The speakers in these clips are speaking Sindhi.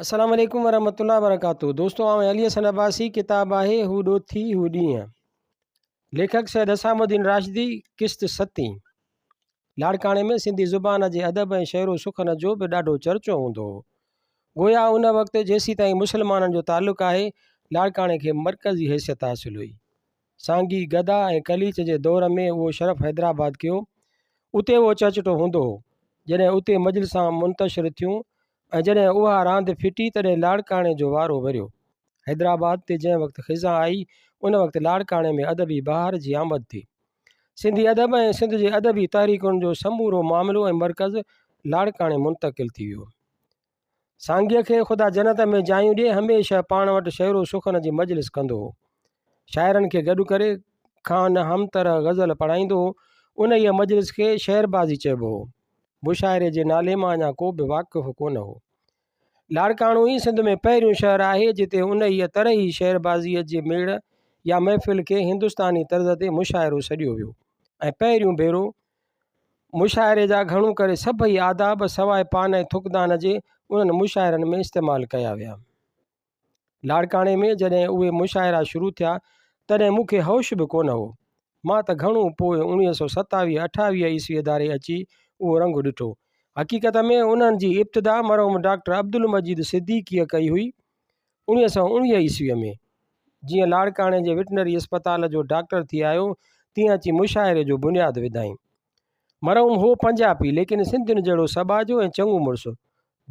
السلام عليڪم ورحمة الله وبرڪاته دوستو آئون علي حسن عباسي ڪتاب آهي هو ڏوٿي هو ڏينهن ليکڪ سيد حسام الدين راشدي قسط ستين لاڙڪاڻي ۾ سنڌي زبان جي ادب ۽ شعر و سخن جو به ڏاڍو چرچو هوندو هو گويا ان وقت جيسيتائين مسلمانن جو تعلق آهي لاڙڪاڻي کي مرڪزي حيثيت حاصل هئي سانگي، گدا ۽ قليچ جي دور ۾ اهو شرف حيدرآباد ڪيو. اتي اهو چهچٽو هوندو هو. جڏهن اتي مجلسان منتشر ٿيون ۽ جڏهن اها راند ڦٽي تڏهن لاڙڪاڻي جو وارو وريو. حيدرآباد تي جنهن وقت خزان آئي، ان وقت لاڙڪاڻي ۾ ادبي بهار جي آمد ٿي. سنڌي ادب ۽ سنڌ جي ادبي تحريڪن جو سمورو معاملو ۽ مرڪز لاڙڪاڻي منتقل ٿي ويو. سانگيء کي خدا جنت ۾ جايون ڏي، هميشه پاڻ وٽ شعر و سخن جي مجلس ڪندو هو. شاعرن کي گڏ ڪري کانئن هم طرح غزل پڙهائيندو هو. انهيء مجلس کي شعربازي چئبو هو. مشاعري جي نالي مان اڃا ڪو به واقف ڪونه هو. لاڙڪاڻو ئي سنڌ ۾ پهريون شهر آهي، جتي انهيء طرحي شعربازيء جي ميڙ يا محفل کي هندستاني طرز تي مشاعرو سڏيو ويو ۽ پهريون ڀيرو مشاعري جا گهڻو ڪري سڀئي آداب سواء پان ۽ ٿڪدان جي انهن مشاعرن ۾ استعمال ڪيا ويا. لاڙڪاڻي ۾ جڏهن اهي مشاعرا شروع ٿيا تڏهن مون کي هوش به ڪونه هو. مان ته گهڻو پوء 1927 28 عيسويء ڌاري اچي اهو رنگ ڏٺو. حقيقت ۾ انهن جي ابتدا مرحوم ڊاڪٽر عبدالمجيد صديقيء ڪئي هئي 1919 عيسويء ۾. جيئن لاڙڪاڻي جي وٽنري اسپتال جو ڊاڪٽر ٿي آيو، تيئن اچي مشاعري جو بنياد وڌائين. مرحوم هو پنجاپي، ليڪن سنڌين جهڙو سٻاجهو ۽ چڱو مڙس.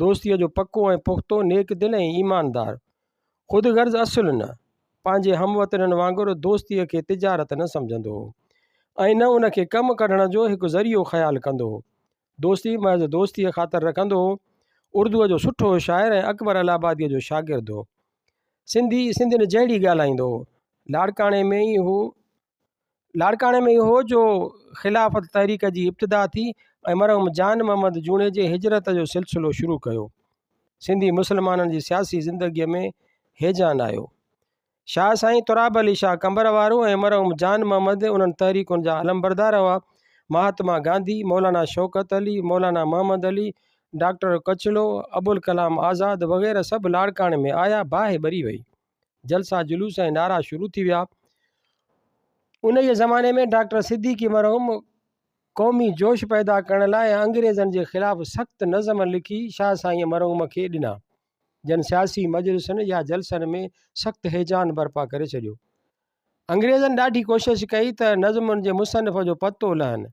دوستيء جو پڪو ۽ پختو، نيڪ دل ۽ ايماندار. خود غرض اصل نه. پنهنجي هم وطنين وانگر دوستيء کي تجارت نه سمجهندو هو ۽ نه ان کي ڪم ڪڍڻ جو هڪ ذريعو خيال ڪندو هو. دوستي محض دوستيء خاطر رکندو هو. اردوء جو سٺو شاعر ۽ اڪبر الهه آباديء جو شاگرد هو. سنڌي سنڌين جهڙي ڳالهائيندو هو. لاڙڪاڻي ۾ ئي هو لاڙڪاڻي ۾ ئي هو جو خلافت تحريڪ جي ابتدا ٿي ۽ مرحوم جان محمد جوڻيجي هجرت جو سلسلو شروع ڪيو. سنڌي مسلمانن جي سياسي زندگيء ۾ هيجان آيو. شاهه سائين تراب علي شاهه قمبر وارو ۽ مرحوم جان محمد انهن تحريڪن جا علمبردار هئا. مهاتما گانڌي، مولانا شوڪت علي، مولانا محمد علي، ڊاڪٽر ڪچلو، ابوالڪلام آزاد وغيره سڀ لاڙڪاڻي ۾ آيا، باهه ٻري وئي. جلسا جلوس ۽ نعرا شروع ٿي ويا. انهيء زماني ۾ ڊاڪٽر صديقي مرحوم قومي جوش پيدا ڪرڻ لاء انگريزن جي خلاف سخت نظم لکي شاهه سائينء مرحوم کي ڏنا. جن سياسي مجلسن يا جلسن ۾ سخت هيجان برپا ڪري ڇڏيو. انگريزن ڏاڍي ڪوشش ڪئي ته نظمن جي مصنف جو پتو لهن،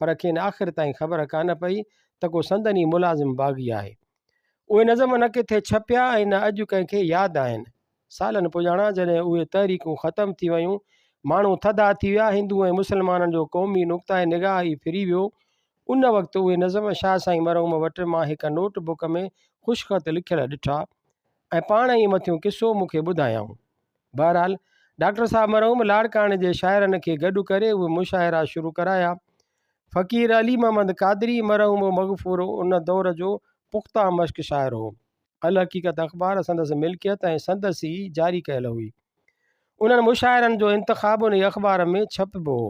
پر کين آخر تائين خبر ڪانه پئي ته ڪو سندن ئي ملازم باغي آهي. اهي نظم نه ڪٿي ڇپيا ۽ نه اڄ ڪنهن کي ياد آهن. سالن پڄاڻان جڏهن اهي تحريڪون ختم ٿي ويون، ماڻهو ٿڌا ٿي ويا، هندو ۽ مسلمانن جو قومي نقطه نگاهه ئي ڦري ويو، ان وقت اهي نظم شاهه سائين مرحوم وٽ مان هڪ نوٽ بڪ ۾ خوشخط لکيل ڏٺا ۽ پاڻ ئي مٿيون قصو مون کي ٻڌايائون. بهرحال ڊاڪٽر صاحب مرحوم لاڙڪاڻي جي شاعرن کي گڏ ڪري اهي مشاعرا شروع ڪرايا. فقير علي محمد قادري مرحوم مغفور ان دور جو پخته مشق شاعر هو. الحقيقت اخبار سندس ملڪيت ۽ سندس ئي جاري ڪيل هئي. انهن مشاعرن جو انتخاب انهي اخبار ۾ ڇپبو هو.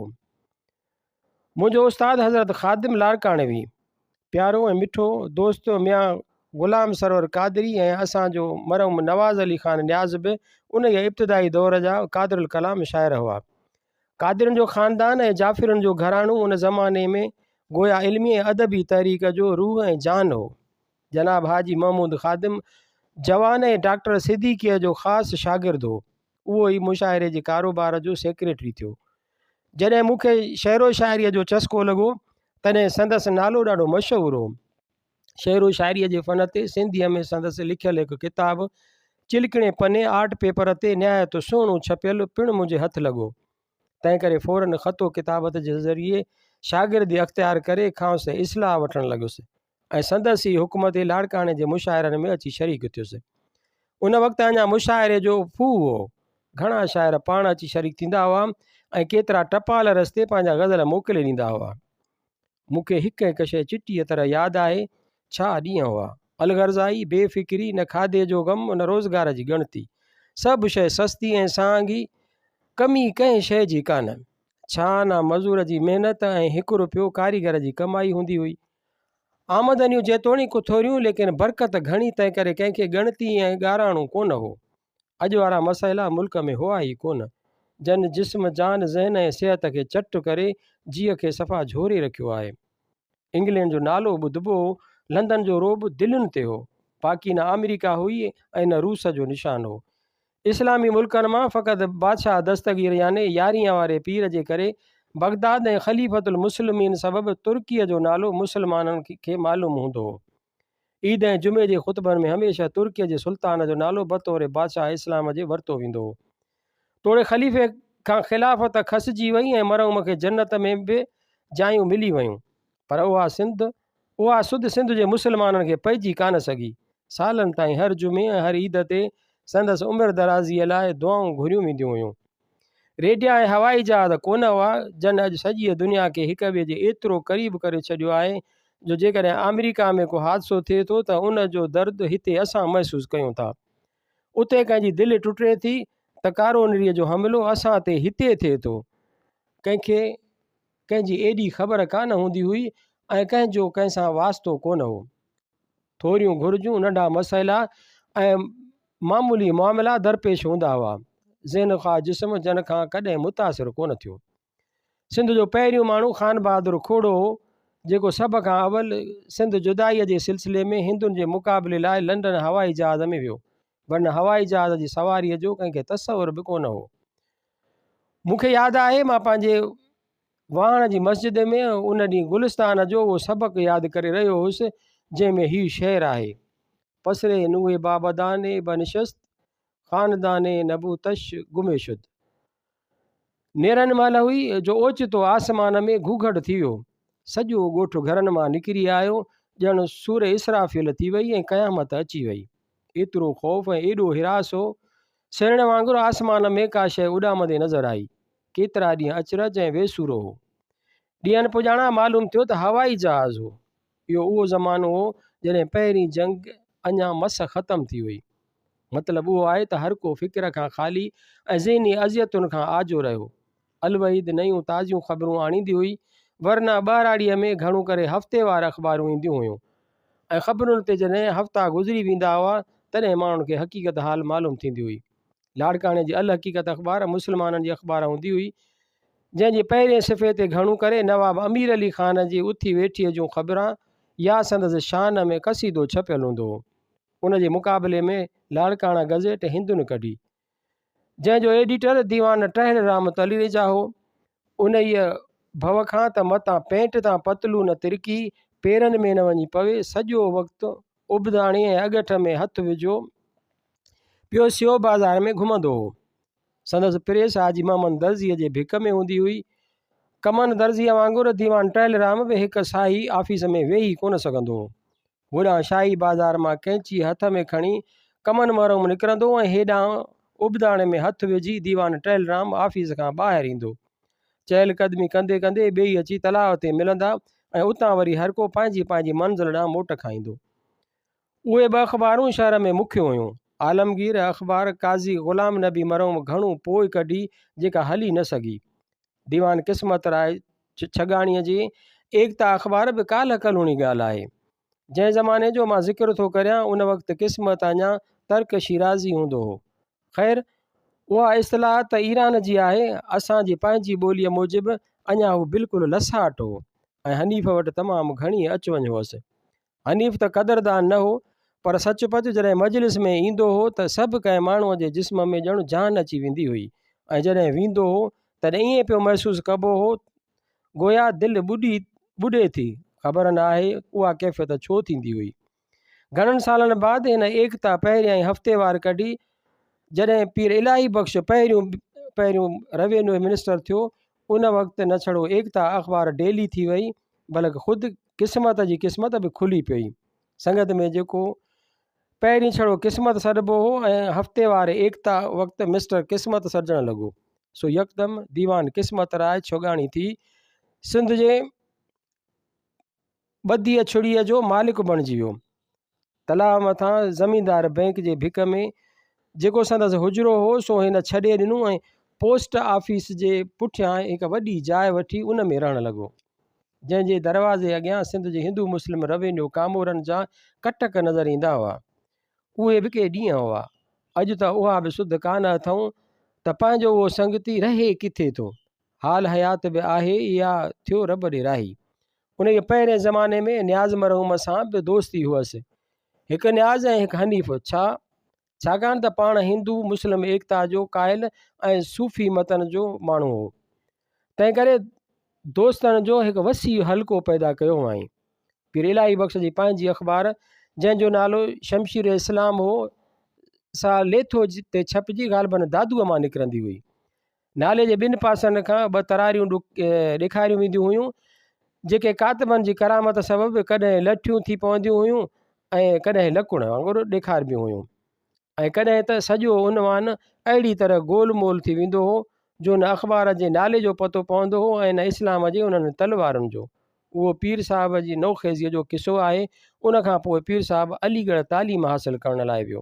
منهنجو استاد حضرت خادم لاڙڪاڻوي، پيارو ۽ مٺو دوست ميان غلام سرور قادري ۽ اسان جو مرحوم نواز علي خان نياز به انهيء ابتدائي دور جا قادرالڪلام شاعر هئا. قادرين جو خاندان ۽ جعفرين جو گهراڻو ان زماني ۾ گويا علمي ۽ ادبي تحريڪ جو روح ۽ جان هو. جناب حاجي محمود خادم جوان ۽ ڊاڪٽر صديقيء جو خاص شاگرد هو. اهو ئي مشاعري جي ڪاروبار جو سيڪريٽري ٿيو. جڏهن مون کي شعر و شاعريء جو چسڪو لڳو، تڏهن سندس نالو ڏاڍو مشهور هو. شعر و شاعريء جي فن تي سنڌيء ۾ سندس لکيل هڪ ڪتاب چلڪڻي پني آرٽ پيپر تي نهايت سهڻو ڇپيل پڻ منهنجي هٿ لڳو. تنهنڪري فوراً خط و ڪتابت جي ذريعي شاگردي اختيار ڪري کانئس اصلاح وٺڻ لڳس. ۽ سندس ئي حڪم تي لاڙڪاڻي جي مشاعرن ۾ اچي شريڪ ٿيس. ان وقت اڃا مشاعري جو ڦوهه هو. گهڻا شاعر پاڻ اچي شريڪ ٿيندا هئا ۽ ڪيترا ٽپال رستي پنهنجا غزل موڪلي ڏيندا هئا. مون کي هڪ هڪ شيء چٽيء طرح ياد آهي. ڇا ڏينهن هئا. الغرضائي، بي فڪري، نه کاڌي جو غم، نه روزگار جي ڳڻتي. سڀ شيء سستي ۽ سهانگي، ڪمي ڪنهن شيء جي ڪانه. ڇا آنا مزور جي محنت ۽ هڪ رپيو ڪاريگر جي ڪمائي هوندي هئي. آمدنيون جيتوڻيڪ ٿوريون ليڪن برڪت گهڻي تنهنڪري ڪنهن کي ڳڻتي ۽ ڳاراڻو ڪونه هو. اڄ وارا مسئلا ملڪ ۾ هئا ئي ڪونه، جن جسم، جان، ذهن ۽ صحت کي چٽ ڪري جيء کي صفا جهوري رکيو آهي. انگلينڊ جو نالو ٻڌبو هو، لندن جو رعب دلين تي هو، باقي نه آمريڪا هئي ۽ نه روس جو نشان هو. اسلامي ملڪن مان فقط بادشاهه دستگير يعني يارهين واري پير جي ڪري بغداد ۽ خليفة المسلمين سبب ترڪيء جو نالو مسلمانن کي معلوم هوندو هو. عيد ۽ جمعي جي خطبن ۾ هميشه ترڪيء جي سلطان جو نالو بطور بادشاهه اسلام جي ورتو ويندو هو. توڙي خليفي کان خلافت کسجي وئي ۽ مرحوم کي جنت ۾ به جايون ملي ويون پر اها سنڌ اها سڌ سنڌ جي مسلمانن کي پئجي ڪانه سگهي. سالن تائين هر جمعي ۽ هر عيد تي سندس عمر درازيء لاء دعائون گهريون وينديون هيون. ريڊيا ۽ هوائي جهاز ڪونه هئا، جن اڄ سڄيء دنيا کي هڪ ٻئي جي ايترو قريب ڪري ڇڏيو آهي جو جيڪڏهن آمريڪا ۾ ڪو حادثو ٿئي ٿو ته ان جو درد هتي اسان محسوس ڪيون ٿا. اتي ڪنهن جي دل ٽٽي ٿي ته ڪارونريء جو حملو اسان تي هتي ٿئي ٿو. ڪنهن کي ڪنهن جي ايڏي خبر ڪانه هوندي هئي ۽ ڪنهن جو ڪنهن سان واسطو ڪونه هو. ٿوريون گهرجون، ننڍا مسئلا ۽ معمولي معاملا درپيش هوندا هئا. ذهن خواه جسم جن کان ڪڏهن متاثر ڪونه ٿيو. سنڌ جو پهريون ماڻهو خانبهادر کوڙو هو، جيڪو سڀ کان اول سنڌ جدائيء جي سلسلي ۾ هندن جي مقابلي لاء لنڊن هوائي جهاز ۾ ويو. ورنه هوائي جهاز جي سواريء جو ڪنهن کي تصور به ڪونه هو. مون کي ياد آهي مان پنهنجي واهڻ جي مسجد ۾ ان ڏينهن گلستان جو اهو سبق ياد ڪري رهيو هوس جنهن ۾ هي شعر آهي، پسري نوح بابدان بنشست خاندان نبوتش گمشد. نيرن مهل هئي جو اوچتو آسمان ۾ گهوگهٽ ٿي ويو. سڄو ڳوٺ گهرن مان نڪري آيو ڄڻ سور اسرافيل ٿي وئي ۽ قيامت اچي وئي. ايترو خوف ۽ ايڏو هراس هو. سيڻ وانگر آسمان ۾ ڪا شيء اڏامندي نظر آئي. ڪيترا ڏينهن اچرج ۽ ويسورو هو. ڏينهن پڄاڻان معلوم ٿيو ته هوائي جهاز هو. اهو اهو زمانو هو جڏهن پهرين جنگ اڃا مس ختم ٿي هئي. مطلب اهو آهي ته هرڪو فڪر کان خالي ۽ ذهني اذيتن کان آجو رهيو. الوحيد نيون تازيون خبرون آڻيندي هئي، ورنه ٻهراڙيء ۾ گهڻو ڪري هفتيوار اخبارون اينديون هيون ۽ خبرن تي جڏهن هفتا گذري ويندا هئا، تڏهن ماڻهن کي حقيقت حال معلوم ٿيندي هئي. لاڙڪاڻي جي الحقيقت اخبار مسلمانن جي اخبار هوندي هئي، جنهن جي پهرئين صفحي تي گهڻو ڪري نواب امير علي خان جي اٿي ويٺيء جون خبران يا سندس شان ۾ قصيدو ڇپيل هوندو هو. ان جي مقابلي ۾ لاڙڪاڻا گزيٽ هندن ڪڍي. جنهن جو ايڊيٽر ديوان ٽهل رام تلريجا هو. انهيء ڀؤ کان ته متان پينٽ تان پتلون ترڪي پيرن ۾ نه وڃي پوي، سڄو وقت ابداڻي ۽ اڳٺ ۾ هٿ وجهيو پيو سيو بازار ۾ گهمندو هو. سندس پريس حاجي محمد درزيء جي ڀڪ ۾ هوندي هئي. ڪمن درزيء وانگر ديوان ٽهل رام به هڪ ساهي آفيس ۾ ويهي ڪونه سگهندو هو. هوڏانهن شاهي بازار مان قينچي هٿ ۾ کڻي ڪمن مرحوم نڪرندو ۽ هيڏانهن ابداڻي ۾ هٿ وجهي ديوان ٽهلرام آفيس کان ٻاهر ايندو. چهل قدمي ڪندي ڪندي ٻيئي اچي تلاء تي ملندا ۽ اتان وري هرڪو پنهنجي پنهنجي منزل ڏانهن موٽ کائيندو. اهي ٻه اخبارون شهر ۾ مکيون هيون. عالمگير اخبار قاضي غلام نبي مرحوم گهڻو پوء ڪڍي جيڪا هلي نه سگهي. ديوان قسمت راء ڇڳاڻيء جي ايڪتا اخبار به ڪالهه ڪلهوڻي ڳالهه آهي. جنهن زماني جو مان ذڪر ٿو ڪريان، ان وقت قسمت اڃا ترڪ شيرازي هوندو هو. خير، اها اصطلاح ته ايران جي آهي، اسان جي پنهنجي ٻوليء موجب اڃا هو بلڪل لساٽ هو ۽ حنيف وٽ تمام گهڻي اچ وڃ هئس. حنيف ته قدردان نه هو، پر سچ پچ جڏهن مجلس ۾ ايندو هو ته سڀ ڪنهن ماڻهوء جي جسم ۾ ڄڻ جان اچي ويندي هئي ۽ جڏهن ويندو هو تڏهن ائين پيو محسوس ڪبو هو گويا دل ٻڏي ٻڏي ٿي. خبر نه آهي اها ڪيفيت ڇو ٿيندي هئي. گهڻن سالن بعد هن ايڪتا پهريائين هفتيوار ڪڍي. جڏهن پير الاهي بخش پهريون پهريون روينيو منسٽر ٿيو، ان وقت نه ڇڙو ايڪتا اخبار ڊيلي ٿي وئي، بلڪ خود قسمت جي قسمت به کلي پئي. سنگت ۾ جيڪو پهرين ڇڙو قسمت سڏبو هو ۽ هفتيوار ايڪتا وقت مسٽر قسمت سڏجڻ لڳو، سو يڪدم ديوان قسمت راء ڇوڳاڻي ٿي سنڌ جي ٻڌيء ڇڙيء جو مالڪ بڻجي ويو. تلاء مٿان زميندار بئنڪ جي ڀڪ ۾ جيڪو سندس حجرو هو، سو هن ڇڏي ڏنو ۽ پوسٽ آفيس جي پٺيان هڪ وڏي جاء وٺي ان ۾ رهڻ لڳو. جنهن جي دروازي اڳيان سنڌ جي هندو مسلم روينيو ڪامورن جا ڪٽڪ نظر ايندا هئا. اهي به ڪي ڏينهن هئا. اڄ ته اها به سڌ ڪانه اٿئون ته پنهنجو اهو سنگتي رهي ڪٿي ٿو. حال حيات به آهي يا ٿيو رب ڏي راهي. انهيء پهرئين زماني ۾ نياز مرحوم سان به دوستي هئس. هڪ نياز ۽ هڪ حنيف. ڇا؟ ڇاڪاڻ ته پاڻ هندو مسلم ايڪتا جو قائل ۽ صوفي متن جو ماڻهو هو. تنهنڪري دوستن جو هڪ وسيع حلقو پيدا ڪيو هئائين. پير الاهي بخش جي پنهنجي اخبار جنهن جو نالو شمشير اسلام هو سا ليٿو تي ڇپجي غالباً دادوء مان نڪرندي هئي. نالي جي ٻن پاسن کان ٻه تراريون ڏيکاريون وينديون هيون، جيڪي ڪاتبن جي ڪرامت سبب ڪڏهن لٺيون ٿي پونديون هيون ۽ ڪڏهن لڪڻ وانگر ڏيکاربيون هيون ۽ ڪڏهن ته سڄو عنوان اهڙي طرح گول مول ٿي ويندو هو جو نه اخبار جي نالي جو پتو پوندو هو ۽ نه اسلام جي انهن تلوارن جو. اهو پير صاحب جي نوخيزيء جو قصو آهي. ان کان پوء پير صاحب علي ڳڙهه تعليم حاصل ڪرڻ لاء ويو.